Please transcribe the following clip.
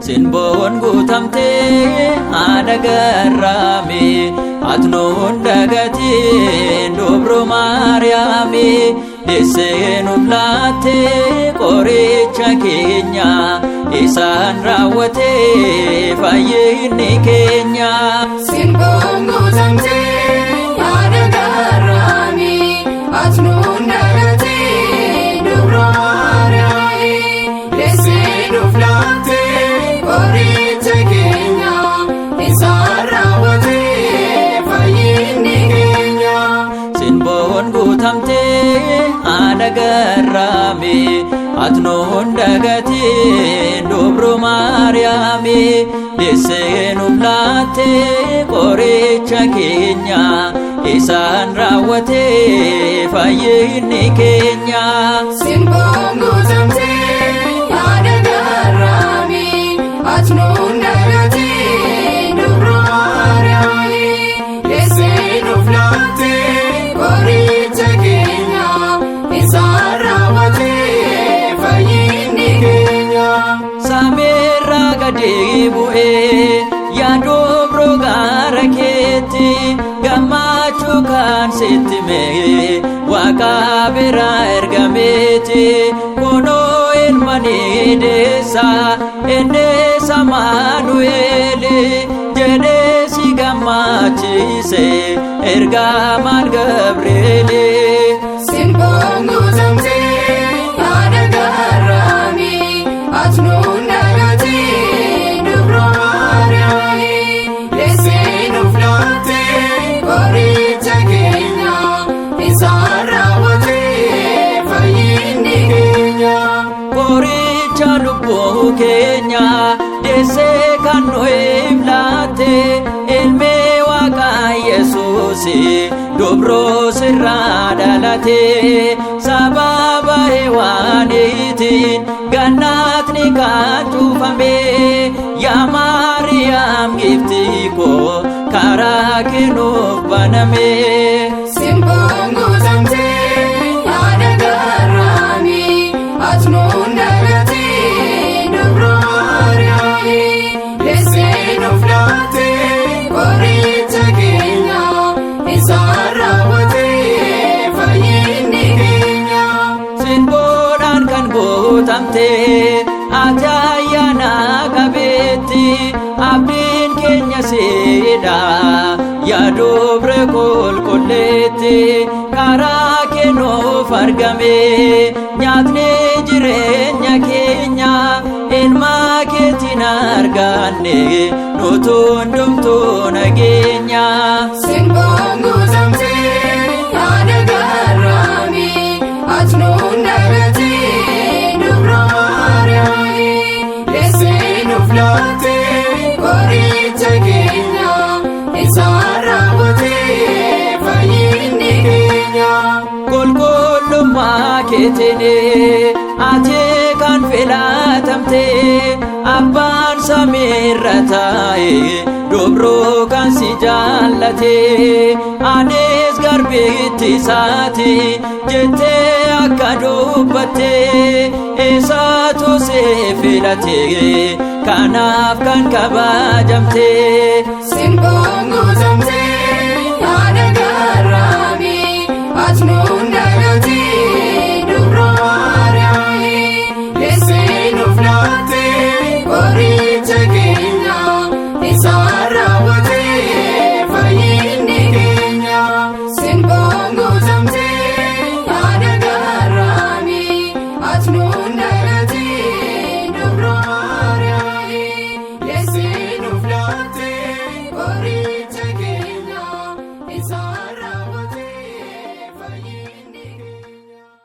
Sinboon guutamtee haadha garraame atnuun dagatiin dubru Maariyaami deessee nuuf laattee qoricha keenya isaan raawwatee fayyinni keenya. Sinboon guutamtee haadha garraamii atnuun dagatiin dubra Maariyaamii deessee nuuf laattee qoricha keenya isaan raawwatee fayyinni keenya. Sinboon guutamtee haadha garraame atnuun dagatiin dubru Maariyaami deessee nuuf laattee qoricha keenya isaan raawwatee fayyinni keenya. Sinboon guutamtee haadha garraamii atnuun dagatiin dubra Maariyaamii deessee nuuf laattee qoricha keenya isaan raawwatee fayyinni keenya. Samiirraa gadi bu'ee yaa dubru gaara keetti gammachuu kan sitti mee waaqa biraa ergameeti kunoo ilma ni deessa innis Amaanu'eel jedhee si gammachiise ergamaan Gabri'eeli. Sinboon guutamtee haadha garraamii atnuun dagatiin dubra Maariyaamii deessee nuuf laattee qoricha keenya isaan raawwatee fayyinni keenya. Qoricha lubbuu keenya deessee kan nu laatte ilmi waaqa Yesuus dubroo sirraa dhalate sababa hewaaniitiin gannaatni kan cuufame yaa Maariyaam giiftii koo karaa kennuuf baname. Sinboon guutamtee haadha garraamii atnuun dagatiin dubra Maariyaamii deessee nuuf laattee qoricha keenya isaan raawwatee fayyinni keenya. Sinboodhaan kan guutamte ati ayyaana qabeetti abdiin keenya siidha yaa dubre qulqulleetti karaa kennuuf argame nyaatni jireenya keenya ilma keetiin arganne nutu hundumtuu nageenya. Sinboon guutamtee haadha garraamii atnuun dagatiin dubra Maariyaamii deessee nuuf laattee qoricha keenya isaan raawwatee fayyinni keenya. Qulqullummaa keetiin ati kan filatamte abbaan samiirra taa'e dubroo kan si jaallate anis garbitti isaati jettee akka dubbatte isaatu si filate kanaaf kan kabajamte.